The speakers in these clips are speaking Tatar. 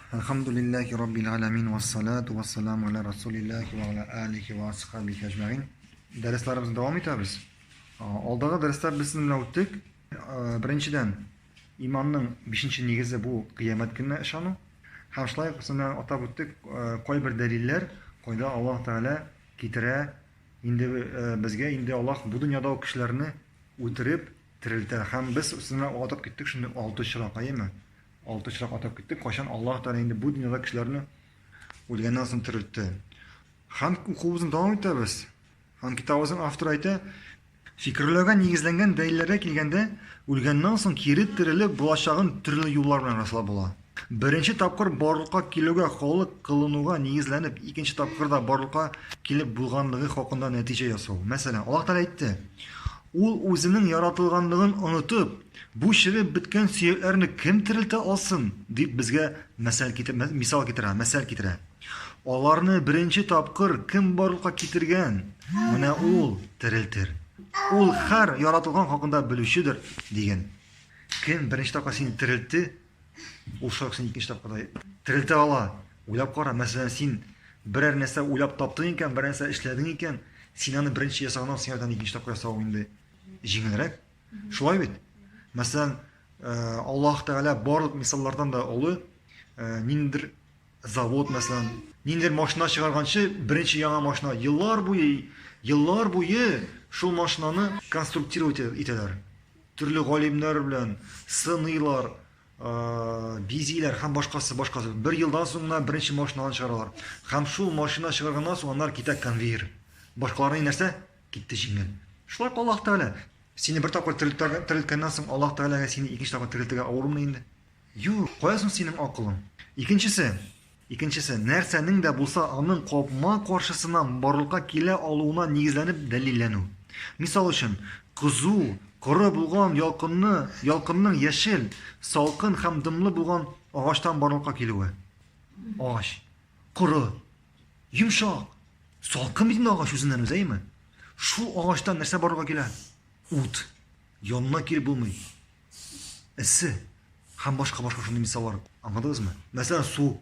Әлхәмдүлилләһи раббил галәмин вассалату вассаламу аля расулилләһи ва аля алихи ва асхабихи әҗмәгин. Дәресләребезне дәвам итәбез. Алдагы дәрестә без сезнең белән үттек. Беренчедән, иманның бишенче нигезе бу кыямәт көненә ышану. Һәм шулай ук сезнең белән атап үттек кайбер дәлилләр, кайда Аллаһ Тәгалә китерә инде безгә инде Аллаһ бу дөньяда ук кешеләрне үтереп терелтә. Һәм без сезнең белән атап киттек шундый алты очрак, әйеме? Алты очрак атап киттек, кайчан Аллаһ Тәгалә инде бу дөньяда кешеләрне үлгәннән соң терелтте. Һәм укуыбызны дәвам итәбез. Һәм китабыбызның авторы әйтә, фикерләүгә нигезләнгән дәлилләргә килгәндә, үлгәннән соң кире терелеп булачагын төрле юллар белән раслап була. Беренче тапкыр барлыкка килүгә халык кылынуга нигезләнеп, икенче тапкыр да барлыкка килеп булганлыгы хакында нәтиҗә ясау. Мәсәлән, Аллаһ Тәгалә әйтте, Ул үзенең яратылганлыгын онытып, Бу череп беткән сөякләрне кем терелтә алсын? дип безгә мәсәл мисал китерә, мәсәл китерә. Аларны беренче тапкыр кем барлыкка китергән? Менә ул терелтер. Ул һәр яратылган хакында белүчедер, дигән. Кем беренче тапкыр сине терелтте, ул шулай ук сине икенче тапкыр да терелтә ала. Уйлап кара, мәсәлән, син берәр нәрсә уйлап таптың икән, берәр нәрсә эшләдең икән, син аны беренче ясаганнан соң сиңа икенче тапкыр ясау инде җиңелрәк. Шулай бит? Мәсәлән, Аллаһ Тәгалә барлык мисаллардан да олы, ниндидер завод, мәсәлән, ниндидер машина чыгарганчы, беренче яңа машина еллар буе, еллар буе шул машинаны конструктировать итәләр. Төрле галимнәр белән сыныйлар, бизиләр һәм башкасы, башкасы. Бер елдан соң гына беренче машинаны чыгаралар. Һәм шул машина чыгарганнан соң аннары китә конвейер. Башкаларның нәрсә? Китте җиңел. Шулай ук Аллаһ Тәгалә сине бер тапкыр терелткәннән соң Аллаһ Тәгаләгә сине икенче тапкыр терелтергә авырмы инде? Юк, кая соң синең акылың? Икенчесе, икенчесе, нәрсәнең дә булса аның капма-каршысына барлыкка килә алуына нигезләнеп дәлилләнү. Мисал өчен, кызу, коры булган ялкынны, ялкынның яшел, салкын һәм дымлы булган агачтан барлыкка килүе. Агач. Коры. Йомшак. Салкын бит инде агач үзеннән үзе, әйеме? Шул агачтан нәрсә барлыкка килә? Ут. Янына килеп булмый. Эссе. Һәм башка башка шундый мисаллар. Аңладыгызмы? Мәсәлән, су.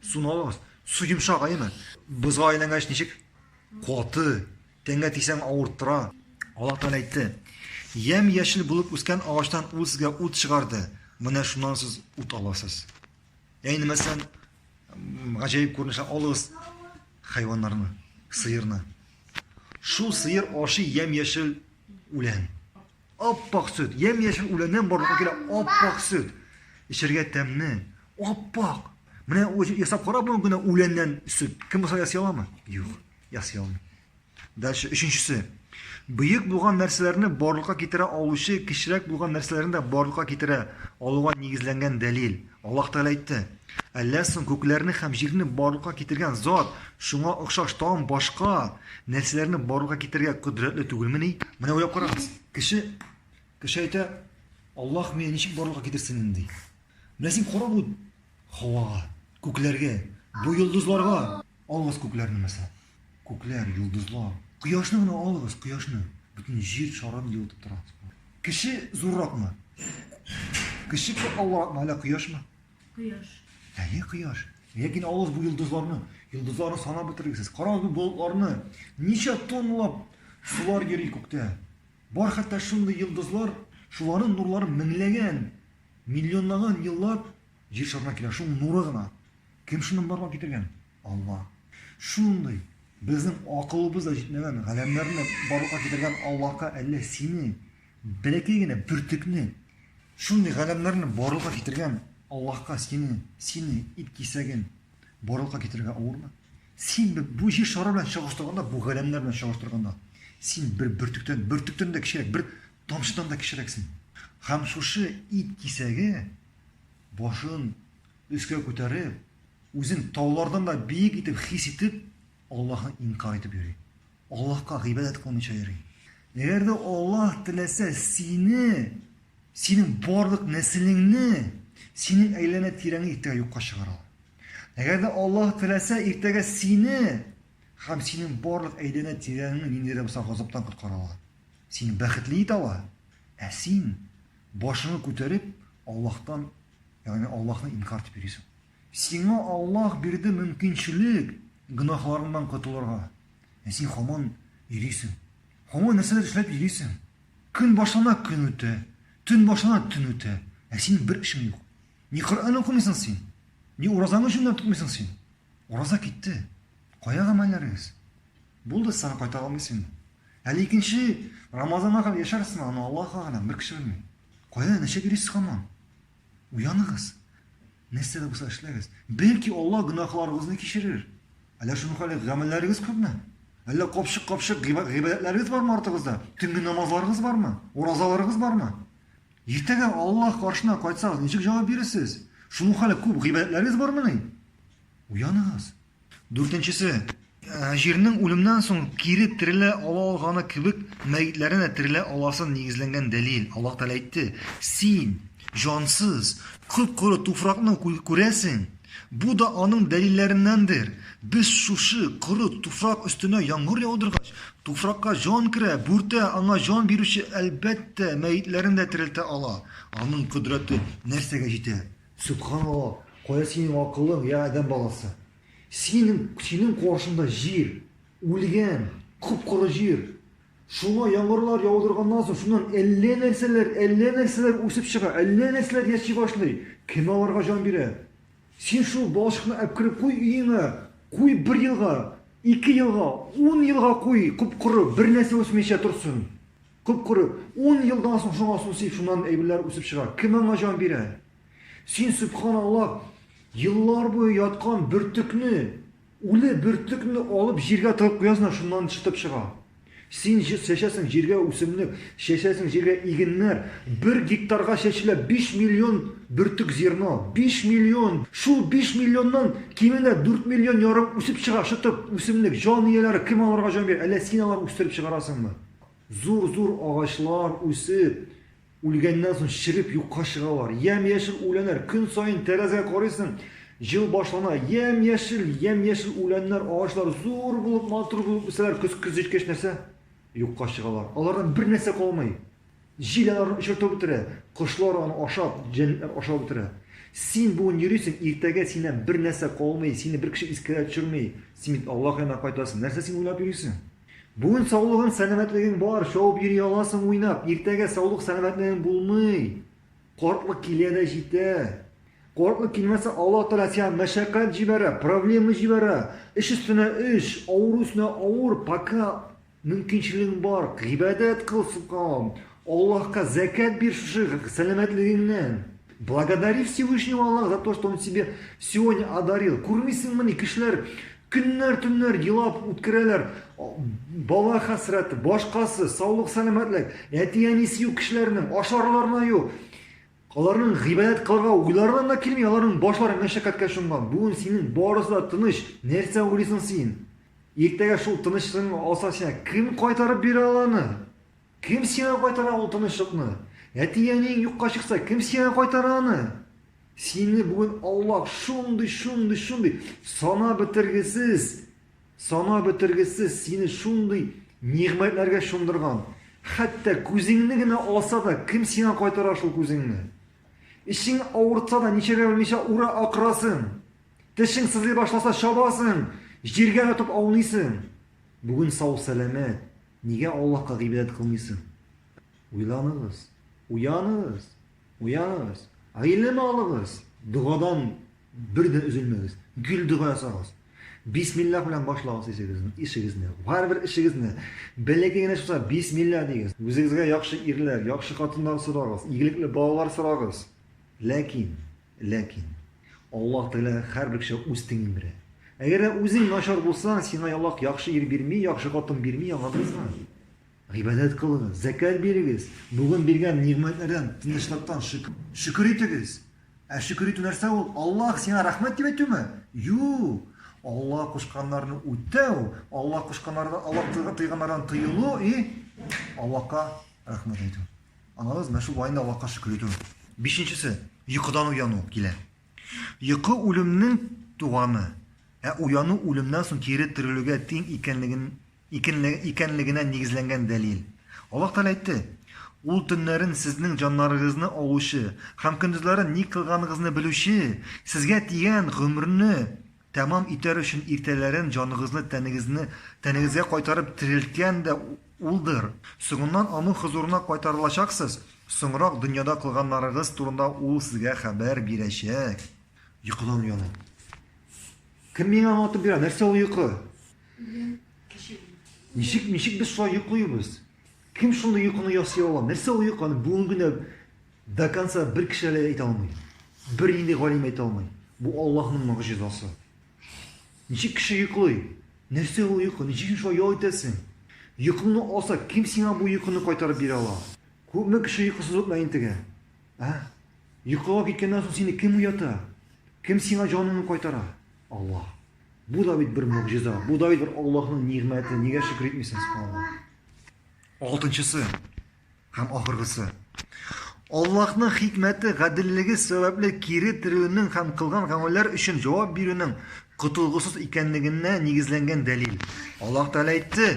Суны алыгыз. Су йомшак, әйеме? Бозга әйләнгәч ничек? Каты. Тәнгә тисәң авырттыра. Аллаһ Тәгалә әйтте: Ямь-яшел булып үскән агачтан ул сезгә ут чыгарды. Менә шуннан сез ут аласыз. Ә инде мәсәлән, гаҗәеп күренеш алыгыз хайваннарны, сыерны. Шул сыер ашый ямь-яшел үлән. Аппак сөт, ямь-яшел үләннән барлыкка килә аппак сөт. Эчәргә тәмле, аппак. Менә ясап кара бүгенге көндә үләннән сөт. Кем булса ясый аламы? Юк, ясый алмый. Дальше, өченчесе. Бөек булган нәрсәләрне барлыкка китерә алучы кечерәк булган нәрсәләрне дә барлыкка китерә алуга нигезләнгән дәлил. Аллаһ Тәгалә әйтте, Әллә соң күкләрне һәм җирне барлыкка китергән зат шуңа охшаш тагын башка нәрсәләрне барлыкка китерергә кодрәтле түгелмени? Менә уйлап карагыз. Кеше кеше әйтә, Аллаһ мине ничек барлыкка китерсен инде? Менә син кара бу һавага, күкләргә, бу йолдызларга. Алыгыз күкләрне мәсәлән. Күкләр, йолдызлар. Кояшны гына алыгыз, кояшны. Бөтен җир шарын елытып тора. Кеше зурракмы? Кеше катлаулыракмы, әллә кояшмы? Кояш. Әйе, кояш. Ләкин алыгыз бу йолдызларны. Йолдызларны санап бетергесез. Карагыз бу болытларны. Ничә тонналап сулар йөри күктә. Бар хәтта шундый йолдызлар, шуларның нурлары меңләгән, миллионлаган еллар җир шарына килә. Шул нуры гына. Кем шуны барлыкка китергән? Алла. Шундый безнең акылыбыз да җитмәгән галәмнәрне барлыкка китергән Аллаһка әллә сине бәләкәй генә бөртекне шундый галәмнәрне барлыкка китергән Аллаһка сине, сине ит кисәген барлыкка китерергә авырмы? Син бу җир шары белән чагыштырганда, бу галәмнәр белән чагыштырганда, син бер бөртектән, бөртектән дә кечерәк, бер тамчыдан да кечерәксең. Һәм шушы ит кисәге башын өскә күтәреп, үзен таулардан да биек итеп хис итеп, Аллаһны инкар итеп йөри. Аллаһка гыйбадәт кылмыйча йөри. Әгәр дә Аллаһ теләсә, сине, синең барлык нәселеңне, синең әйләнә-тирәңне иртәгә юкка чыгара ала. Әгәр дә Аллаһ теләсә, иртәгә сине һәм синең барлык әйләнә-тирәңне нинди дә булса газаптан коткара ала. Сине бәхетле итә ала. Ә син башыңны күтәреп, Аллаһтан, ягъни Аллаһны инкар итеп йөрисең. Сиңа Аллаһ бирде мөмкинчелек гөнаһларыңнан котылырга. Ә син һаман йөрисең. Һаман нәрсәләр эшләп йөрисең. Көн башлана, көн үтә. Төн башлана, төн үтә. Ә синең бер эшең юк. Ни Коръән укымыйсың син, ни уразаңны җүнләп тотмыйсың син. Ураза китте. Кая гамәлләрегез? Булды, сиңа кайта алмыйсың инде. Әле икенче Рамазанга кадәр яшәрсең, аны Аллаһ әгъләм, бер кеше белми. Кая, ничек йөрисез һаман? Уяныгыз. Нәрсә дә булса эшләгез. Бәлки Аллаһ гөнаһларыгызны кичерер. Әллә шуның хәле гамәлләрегез күпме? Әллә капчык-капчык гыйбадәтләрегез бармы артыгызда? Төнге намазларыгыз бармы? Уразаларыгыз бармы? Иртәгә Аллаһ каршына кайтсагыз, ничек җавап бирерсез? Шуның хәле күп гыйбадәтләрегез бармыни? Уяныгыз. Дүртенчесе, җирнең үлемнән соң кире терелә ала алганы кебек, мәетләрне дә терелә аласын нигезләнгән дәлил. Аллаһ Тәгалә әйтте, Син, җансыз, коп-коры туфракны күрәсең. Бу да аның дәлилләреннәндер. Без шушы коры туфрак өстенә яңгыр яудыргач, туфракка җан керә, бүртә, аңа җан бирүче, әлбәттә, мәетләрне дә терелтә ала. Аның кодрәте нәрсәгә җитә? Сөбханалла, кая синең акылың, я адәм баласы? Синең, синең каршыңда җир, үлгән, коп-коры җир. Шуңа яңгырлар яудырганнан соң, шуннан әллә нәрсәләр, әллә нәрсәләр үсеп чыга, әллә нәрсәләр яши башлый. Кем аларга җан бирә? Син шул балчыкны әпкереп куй өеңә, куй бер елга, ике елга, ун елга куй, коп-коры, бер нәрсә үсмичә торсын. Коп-коры. Ун елдан соң шуңа су сип, шуннан әйберләр үсеп чыга. Кем аңа җан бирә? Син, сөбханаллаһ, еллар буе яткан бөртекне, үле бөртекне алып җиргә тыгып куясың да шуннан шытып чыга. Син чәчәсең җиргә үсемлек, чәчәсең җиргә игеннәр. Бер гектарга чәчелә 5 миллион бөртек зерно. 5 миллион! Шул 5 миллионнан кимендә 4 миллион ярым үсеп чыга, шытып үсемлек. Җан ияләре кем аларга җан бирә? Әллә син аларны үстереп чыгарасыңмы? Зур-зур агачлар үсеп, үлгәннән соң череп юкка чыгалар. Ямь-яшел үләннәр, көн саен тәрәзәгә карыйсың, җыл башлана, ямь-яшел, ямь-яшел үләннәр, агачлар зур булып, матур булып үсәләр, көз көз җиткәч нәрсә? Юкка чыгалар. Алардан бер нәрсә калмый. Җил аларны очыртып бетерә, кошлар аны ашап, җәнлекләр ашап бетерә. Син бүген йөрисең, иртәгә синнән бер нәрсә калмый, сине бер кеше искә дә төшерми. Син бит Аллаһ янына кайтасың. Нәрсә син уйлап йөрисең? Бүген саулыгың, сәламәтлегең бар, чабып йөри аласың уйнап. Иртәгә саулык, сәламәтлегең булмый. Картлык килә дә җитә. Картлык килмәсә, Аллаһ Тәгалә сиңа мәшәкать җибәрә, проблема җибәрә. Эш өстенә эш, авыру өстенә авыр, пока мөмкинчелегең бар, гыйбадәт кыл, субханаллаһ. Аллаһка зәкят бир шушы сәламәтлегеңнән. Благодари Всевышнего Аллаха за то, что Он тебе сегодня одарил. Күрмисеңмени, кешеләр көннәр, төннәр елап үткәрәләр. Бала хәсрәте, башкасы, саулык, сәламәтлек, әти-әнисе юк кешеләрнең, ашарларына юк. Аларның гыйбадәт кылырга уйларына да килми, аларның башлары мәшәкатькә чумган. Бүген синең барысы да тыныч. Нәрсә уйлыйсың син? Иртәгә шул тынычлыгыңны алса сиңа кем кайтарып бирә ала аны? Кем сиңа кайтара ул тынычлыкны? Әти-әниең юкка чыкса, кем сиңа кайтара аны? Сине бүген Аллаһ шундый, шундый, шундый сана бетергесез, сана бетергесез сине шундый нигъмәтләргә чумдырган. Хәтта күзеңне генә алса да, кем сиңа кайтара шул күзеңне? Эчең авыртса да, ничәргә белмичә ура акырасың. Тешең сызлый башласа, чабасың, җиргә ятып ауныйсың. Бүген сау-сәламәт, Нигә Аллаһка гыйбадәт кылмыйсың? Уйланыгыз, уяныгыз, уяныгыз. Гыйлем алыгыз, догадан бер дә өзелмәгез. Гел дога ясагыз. Бисмиллах белән башлагыз ишегезне, ишегезне. Һәрбер эшегезне бәләкәй генә булса бисмилла дигез. Үзегезгә яхшы ирләр, яхшы хатыннар сорагыз, игелекле балалар сорагыз. Ләкин Ләкин Аллаһ Тәгалә һәрбер кешегә үз тиңен бирә. Әгәр дә үзең начар булсаң, сиңа Аллаһ яхшы ир бирми, яхшы хатын бирми, аңладыгызмы? Гыйбадәт кылыгыз, зәкят бирегез, бүген биргән нигъмәтләрдән, тынычлыктан шөкер, шөкер итегез. Ә шөкер итү нәрсә ул? Аллаһ сиңа рәхмәт дип әйтүме? Юк. Аллаһ кушканнарны үтәү, Аллаһ кушканнардан, Аллаһ тыйганнардан тыелу и Аллаһка рәхмәт әйтү. Аңладыгыз? Менә шул ваенда Аллаһка шөкер итү. Бишенчесе, йокыдан уяну килә. Йокы үлемнең туганы, ә уяну үлемнән соң кире терелүгә тиң икәнлеген икәнлегенә нигезләнгән дәлил. Аллаһ Тәгалә әйтте: Ул төннәрен сезнең җаннарыгызны алучы һәм көндезләрен ни кылганыгызны белүче, сезгә тигән гомерне тәмам итәр өчен иртәләрен җаныгызны тәнегезне тәнегезгә кайтарып терелткән дә Улдыр. Соңыннан Аның хозурына кайтарылачаксыз, соңрак дөньяда кылганнарыгыз турында Ул сезгә хәбәр бирәчәк. Йокыдан уяну. Кем миңа аңлатып бирә, нәрсә ул йокы? Ничек, ничек без шулай йоклыйбыз? Кем шундый йокыны ясый ала? Нәрсә ул йокы? Аны бүгенге көндә до конца бер кеше әле әйтә алмый. Бер нинди галим әйтә алмый. Бу Аллаһның могҗизасы. Ничек кеше йоклый? Нәрсә ул йокы? Ничек син шулай ял итәсең? Йокыңны алса, кем сиңа бу йокыны кайтарып бирә ала? Күпме кеше йокысыз үтмә интегә? Ә? Йокыга киткәннән соң сине кем уята? Кем сиңа җаныңны кайтара? Аллаһ. Бу да бит бер могҗиза, бу да бит бер Аллаһның нигъмәте. Нигә шөкер итмисең, субханаллаһ? Алтынчысы һәм ахыргысы. Аллаһның хикмәте, гаделлеге сәбәпле кире терелүнең һәм кылган гамәлләр өчен җавап бирүнең котылгысыз икәнлегенә нигезләнгән дәлил. Аллаһ Тәгалә әйтте: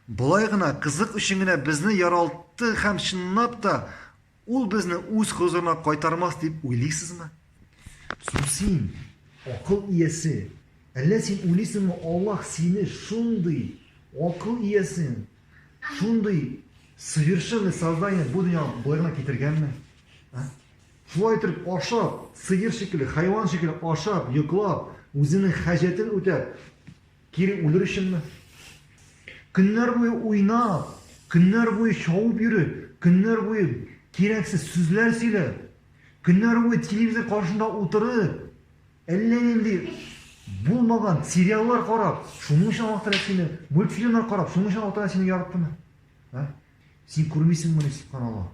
Болай гына, кызык өчен генә безне яралтты һәм чынлап та Ул безне үз хозурына кайтармас дип уйлыйсызмы? Соң син, акыл иясе, әллә син уйлыйсыңмы, Аллаһ сине шундый акыл иясен, шундый совершенный создание бу дөньяга болай гына китергәнме? А? Шулай итеп ашап, сыер шикелле, хайван шикелле ашап, йоклап, үзенең хаҗәтен үтәп, Кире үлер өченме? Көннәр буе уйнап, көннәр буе чабып йөреп, көннәр буе кирәксез сүзләр сөйләп, көннәр буе телевизор каршында утырып, әллә нинди булмаган сериаллар карап, шуның өчен Аллаһ Тәгалә сине, мультфильмнар карап, шуның өчен Аллаһ Тәгалә сине яраттымы? А? Син күрмисеңмени, субханаллаһ?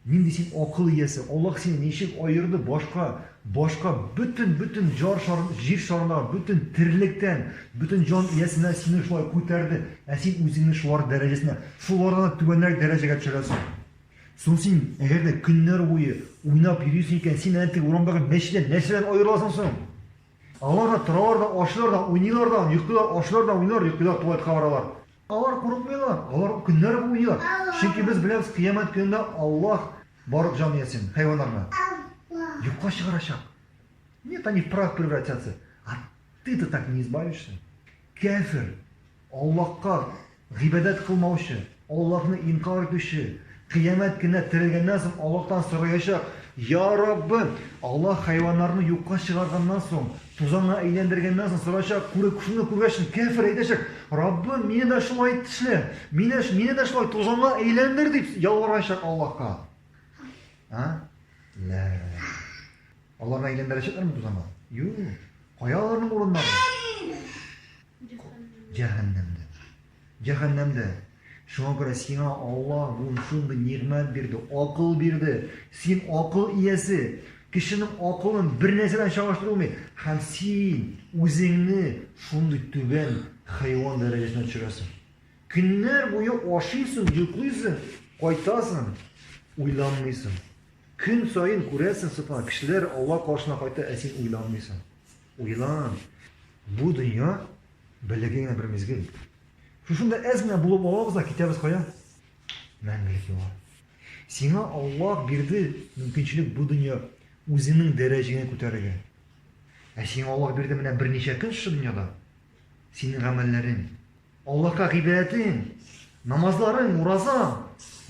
Нинди син акыл иясе, Аллаһ сине ничек аерды башка, башка бөтен, бөтен җар шарын, җир шарындагы бөтен терлектән, бөтен җан иясеннән сине шулай күтәрде, ә син үзеңне шулар дәрәҗәсенә, шулардан да түбәнрәк дәрәҗәгә төшерәсең. Соң син, әгәр дә көннәр буе уйнап йөрисең икән, син әнә теге урамдагы мәчедән нәрсәдән аерыласың соң? Алар да торалар да, ашыйлар да, уйныйлар да, йоклыйлар, ашыйлар да, уйныйлар, йоклыйлар, туалетка баралар. Алар курыкмыйлар, алар көннәр буе уйныйлар. Чөнки без беләбез, кыямәт көнендә Аллаһ барлык җан иясен, хайваннарны юкка чыгарачак. Нет, они в прах превратятся. А ты-то так не избавишься. Кәфер, Аллаһка гыйбадәт кылмаучы, Аллаһны инкар итүче, кыямәт көнендә терелгәннән соң Аллаһтан сораячак, Я Раббым, Аллаһ хайваннарны юкка чыгарганнан соң, тузанга әйләндергәннән соң сораячак, күреп, шуны күргәч, кәфер әйтәчәк, Раббым, мине дә шулай эшлә, мине, мине дә шулай тузанга әйләндер дип ялварачак Аллаһка. А? Лә. Аларны әйләндерәчәкләрме тузанга? Юк. Кая аларның урыннары? Җәһәннәмдә. Җәһәннәмдә. Шуңа күрә сиңа Аллаһ бу шундый нигъмәт бирде, акыл бирде. Син акыл иясе. Кешенең акылын бер нәрсә белән чагыштырып булмый. Һәм син үзеңне шундый түбән хайван дәрәҗәсенә төшерәсең. Көннәр буе ашыйсың, йоклыйсың, кайтасың, уйланмыйсың. Көн саен күрәсең, субханалла, кешеләр Алла каршына кайта, ә син уйланмыйсың. Уйлан. Бу дөнья бәләкәй генә бер мизгел. Шушында әз генә булып алабыз да китәбез кая? Мәңгелек юлга. Сиңа Аллаһ бирде мөмкинчелек бу дөнья үзеңнең дәрәҗәңне күтәрергә. Ә сиңа Аллаһ бирде менә берничә көн шушы дөньяда. Синең гамәлләрең, Аллаһка гыйбадәтең, намазларың, уразаң,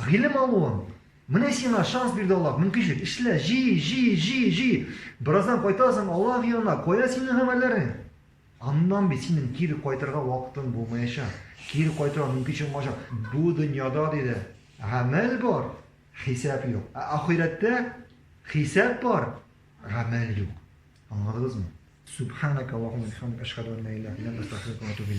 гыйлем алуың. Менә сиңа шанс бирде Аллаһ, мөмкинчелек. Эшлә, җый, җый, җый, җый. Бераздан кайтасың Аллаһ янына, кая синең гамәлләрең? Аннан бит синең кире кайтырга вакытың булмаячак. Кире кайтырга мөмкинчелек булмаячак. Бу дөньяда, диде, гамәл бар, хисап юк. Ә ахирәттә хисап бар, гамәл юк. Аңладыгызмы? Субханак Аллаһумма бихамдик, ашһаду ан ла илаһа илля анта, астагфирука ва атубу иләйк.